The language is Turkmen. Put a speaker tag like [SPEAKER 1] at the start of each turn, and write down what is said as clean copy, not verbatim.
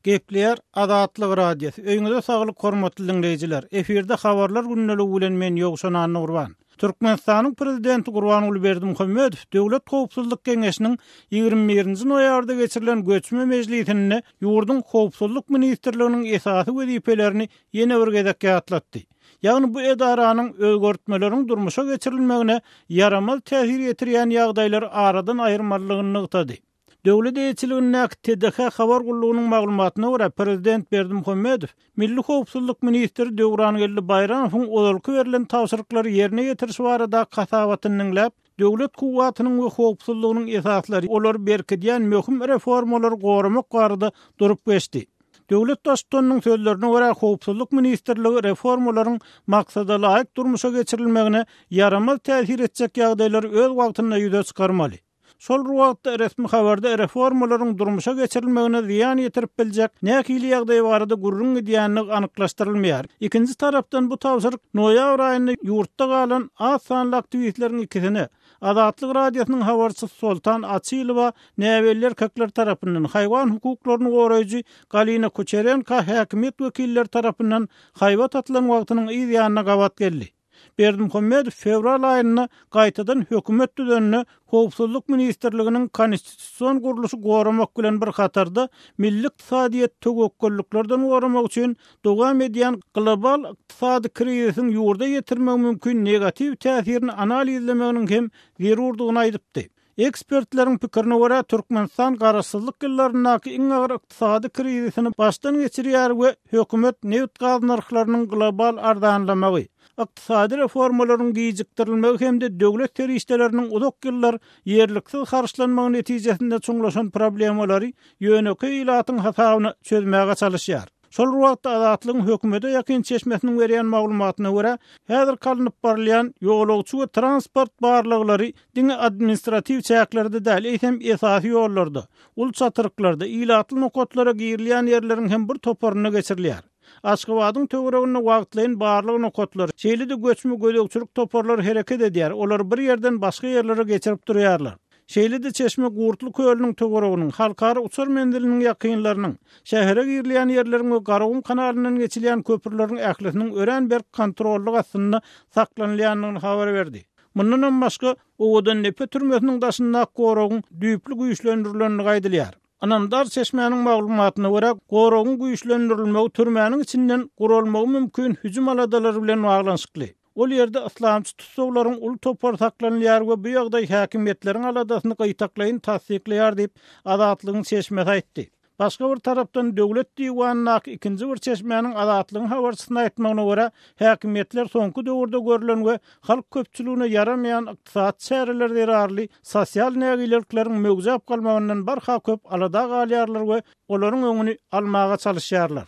[SPEAKER 1] Gepleýär Azatlyk Radiosy. Öýüňize saglyk hormatly diňleýjiler. Efirde habarlar gündeligi bilen men Ýowşan Annagurban. Türkmenistanyň Prezidenti Gurbanguly Berdimuhamedow Döwlet howpsuzlyk geňeşiniň 21-nji noýabrda geçirilen göçme mejlisinde ýurduň Howpsuzlyk ministrliginiň esasy wezipelerini ýene bir gezek ýatlatdy. Ýagny bu edaranyň özgertmeleriň durmuşa geçirilmegine ýaramaz täsir ýetirýän ýagdaýlary aradan aýyrmalydygyny nygtady. Döwlet eýeçiligindäki TDH habar gullugynyň maglumatyna görä, prezident Berdimuhamedow Milli howpsuzlyk ministri Döwrangeldi Baýramowyň ozalky berlen tabşyryklary ýerine ýetirişi baradaky hasabatyny diňläp, döwlet kuwwatynyň we howpsuzlygynyň esaslary, olary berkidýän möhüm reformalary goramak barada durup geçdi. Döwlet Baştutanynyň sözlerine görä, Howpsuzlyk ministrligi reformalaryň maksadalaýyk durmuşa geçirilmegine ýaramaz täsir etjek ýagdaýlary öz wagtynda ýüze çykarmaly. Şol bir wagtda, resmi habarda reformalaryň durmuşa geçirilmegine zyýan ýetirip biljek nähili ýagdaý barada gürrüň gidýändigi anyklaşdyrylmaýar. Ikinji tarapdan, bu tabşyryk noýabr aýynda ýurtda galan az sanly aktiwistleriň ikisine, Azatlyk Radiosynyň habarçysy Soltan Açylowa näbelli erkekler tarapyndan, haýwan hukuklaryny goraýjy Galina Kuçerenko häkimiýet wekilleri tarapyndan haýbat atylan wagtynyň yz ýanyna gabat geldi. Berdimuhamedow fewral aýynda gaýtadan hökümet düzende Howpsuzlyk ministrliginiň konstitusion gurluşy goramak bilen bir hatarda milli ykdysadyýeti töwekgelliklerden goramak üçin dowam edýän global ykdysady krizisiň ýurda ýetirmegi mümkin negatiw täsirini analizlemeginiň hem zerurdygyny aýdypdy. Ekspertleriň pikirine görä, Türkmenistan garaşsyzlyk ýyllaryndaky iň agyr ykdysady krizisini başdan geçirýär we hökümet nebit-gaz nyrhlarynyň global arzanlamagy, ykdysady reformalaryň gijikdirilmegi hem-de döwlet serişdeleriniň uzak ýyllar ýerliksiz harçlanmagy netijesinde çuňlaşan problemalary ýönekeý ilatyň hasabyna çözmäge çalyşýar. Şol bir wagtda, Azatlygyň hökümete ýakyn çeşmesiniň berýän maglumatyna görä, häzirki alnyp barylýan ýolagçy we transport barlaglary diňe administratiw çäklerde däl, eýsem esasy ýollarda, uly çatryklarda, ilatly nokatlara girilýän ýerleriň hem bir toparynda geçirilýär. Aşgabadyň töwereginde wagtlaýyn barlag nokatlary, şeýle-de göçme gözegçilik toparlary hereket edýär, olary bir ýerden başga ýerlere geçirip durýarlar. Şeýle-de çeşme Gurtly kölüniň töwereginiň, halkara uçar menziliniň ýakynlarynyň, şähere girilýän ýerleriň we Garagum kanalyndan geçilýän köprüleriň ählisiniň örän berk kontrollyk astynda saklanylýandygyny habar berdi. Mundanam başga, Owadandepe türmesiniň daşyndaky goragyň düýpli güýçlendirilendigi aýdylýar. Ynamdar çeşmäniň maglumatyna görä, goragyň güýçlendirilmegi türmäniň içinden guralmagy mümkin hüjüm aladalary bilen baglanyşykly. Ol ýerde yslamçy tussaglaryň uly topary saklanylýar we bu ýagdaý häkimiýetleriň aladasyny gytaklaýyn tassyklaýar diýip, Azatlygyň çeşmesi aýtdy. Başga bir tarapdan, döwlet diwanyndaky ikinji bir çeşmäniň Azatlygyň habarçysyna aýtmagyna görä, häkimiýetler soňky döwürde görlen we halk köpçüligine ýaramaýan ykdysady çäreler zerarly sosial nägilelikleriň möwjäp galmagyndan barha köp alada galýarlar we olaryň öňüni almaga çalyşýarlar.